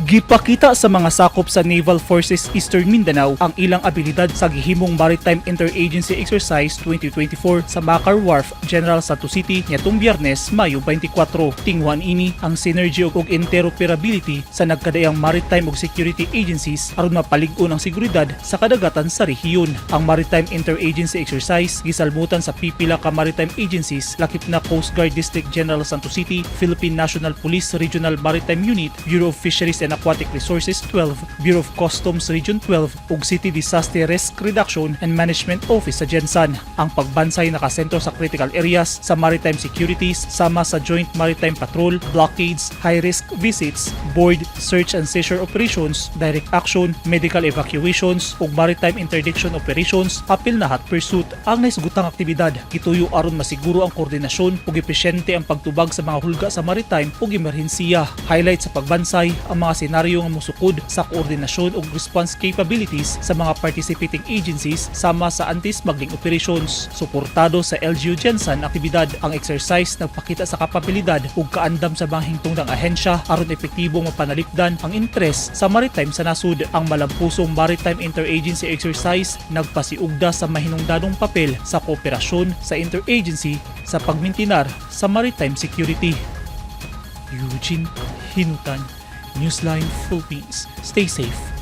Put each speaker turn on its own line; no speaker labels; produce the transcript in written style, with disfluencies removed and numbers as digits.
Gipakita sa mga sakop sa Naval Forces Eastern Mindanao ang ilang abilidad sa gihimong Maritime Interagency Exercise 2024 sa Makar Wharf, General Santos City niadtong Biyernes, Mayo 24. Tinguhaan ini ang synergy ug interoperability sa nagkadaiyang maritime ug security agencies aron mapalig-on ang seguridad sa kadagatan sa rehiyon. Ang Maritime Interagency Exercise gisalmutan sa pipila ka maritime agencies, lakip na Coast Guard District General Santos City, Philippine National Police Regional Maritime Unit, Bureau of Fisheries and Aquatic Resources 12, Bureau of Customs Region 12 ug City Disaster Risk Reduction and Management Office sa GenSan. Ang pagbansay nakasentro sa critical areas sa maritime securities sama sa Joint Maritime Patrol, blockades, high-risk visits, board, search and seizure operations, direct action, medical evacuations ug maritime interdiction operations apil na hot pursuit. Ang naisugutang aktibidad gituyo aron masiguro ang koordinasyon ug episyente ang pagtubag sa mga hulga sa maritime ug emerhensiya. Highlight sa pagbansay ang mga senaryo nga mosukod sa koordinasyon ug response capabilities sa mga participating agencies sama sa anti-smuggling operations. Suportado sa LGU GenSan aktibidad. Ang exercise nagpakita sa kapabilidad ug kaandam sa mga hingtungdang ahensya aron epektibong mapanalipdan ang interes sa maritime sa nasud. Ang malampusong Maritime Interagency Exercise nagpasiugda sa mahinungdanong papel sa kooperasyon sa interagency sa pagmintinar sa maritime security. Eugene Hinutan, Newsline Philippines. Stay safe.